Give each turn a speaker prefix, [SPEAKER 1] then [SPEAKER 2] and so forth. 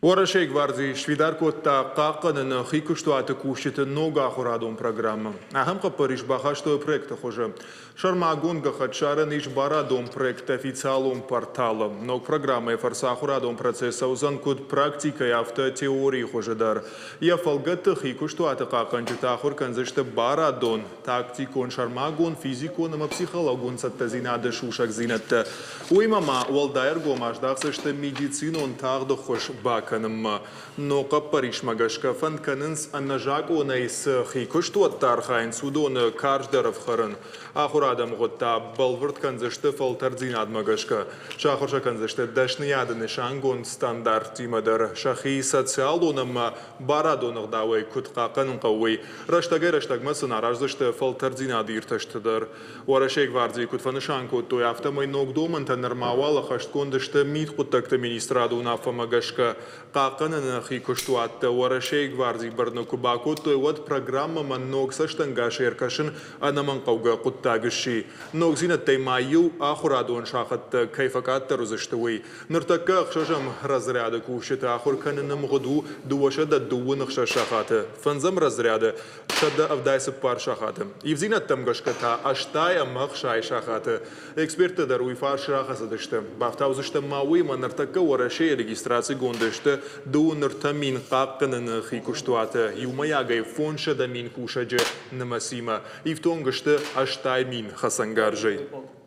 [SPEAKER 1] Уӕрӕсейы гварди сфидар кодта хъахъхъӕныны хи куыстуаты кусджыты ног ахуырадон программӕ. Ахӕм хъӕппӕрис бахастой проекты хуызы. Сӕрмагонд гӕххӕтт ссарӕн ис барадон проекты официалон порталы. Ног программӕйы фӕрцы ахуырадон процесс цӕудзӕн куыд практикӕйы, афтӕ теорийы хуызы дӕр. Йӕ фӕлгӕтты хи куыстуаты хъахъхъӕнджытӕ ахуыр кӕндзысты барадон, тактикон, сӕрмагонд, физикон ӕмӕ психологон цӕттӕдзинады сусӕгдзинӕдтӕ. Уыимӕ ма уӕлдай ӕргом аздахдзысты медицинон тагъд ӕххуыс бакӕнынмӕ. Ног хъӕппӕрисмӕ гӕсгӕ фӕнд кӕнынц ӕнӕзакъонӕй цы хи куыстуӕттӕ архайынц, уыдоны карздӕр ӕфхӕрын. Ахуырады ӕмгъуыд та бӕлвырд кӕндзысты фӕлтӕрддзинадмӕ гӕсгӕ. Сахуыр сӕ кӕндзысты дӕсныйады нысангонд стандарттимӕ дӕр, сӕхи социалон ӕмӕ барадон ӕгъдауӕй куыд хъахъхъӕнын хъӕуы, уый. Рӕстӕгӕй-рӕстӕгмӕ сын араздзысты фӕлтӕрддзинады иртӕстытӕ дӕр. Уӕрӕсейы гвардийы куыд фӕнысан кодтой, афтӕмӕй ног домӕнтӕ нырма уал ӕххӕстгонд сты мидхъуыддӕгты министрады уынаффӕмӕ гӕсгӕ. Хъахъхъӕныны хи куыстуӕттӕ Уӕрӕсейы гвардийы бӕрны куы бакодтой, уӕд программӕмӕ ног цӕстӕнгасӕй ӕркӕсын ӕнӕмӕнгхъӕугӕ хъуыддаг сси. Ногдзинӕдтӕй ма иу, ахуырадон сахӕттӕ кӕй фӕкъаддӕр уыдзысты, уый. Ныртӕккӕ ӕхсӕзӕм разряды кусджыты ахуыр кӕныны мгъуыд у 226 сахаты, фӕндзӕм разряды 174 сахаты. Ивдзинӕдтӕм гӕсгӕ та 86 сахаты. Эксперттӕ дӕр уый фарс рахӕцыдысты. Бафтаудзыстӕм ма уыимӕ ныртӕккӕ Уӕрӕсейы регистрацигонд сты 33 хъахъхъӕныны хи куыстуаты, иумӕйагӕй 500 000 кусӕджы нымӕцимӕ. Ифтонг сты 80 000 хӕцӕнгарзӕй.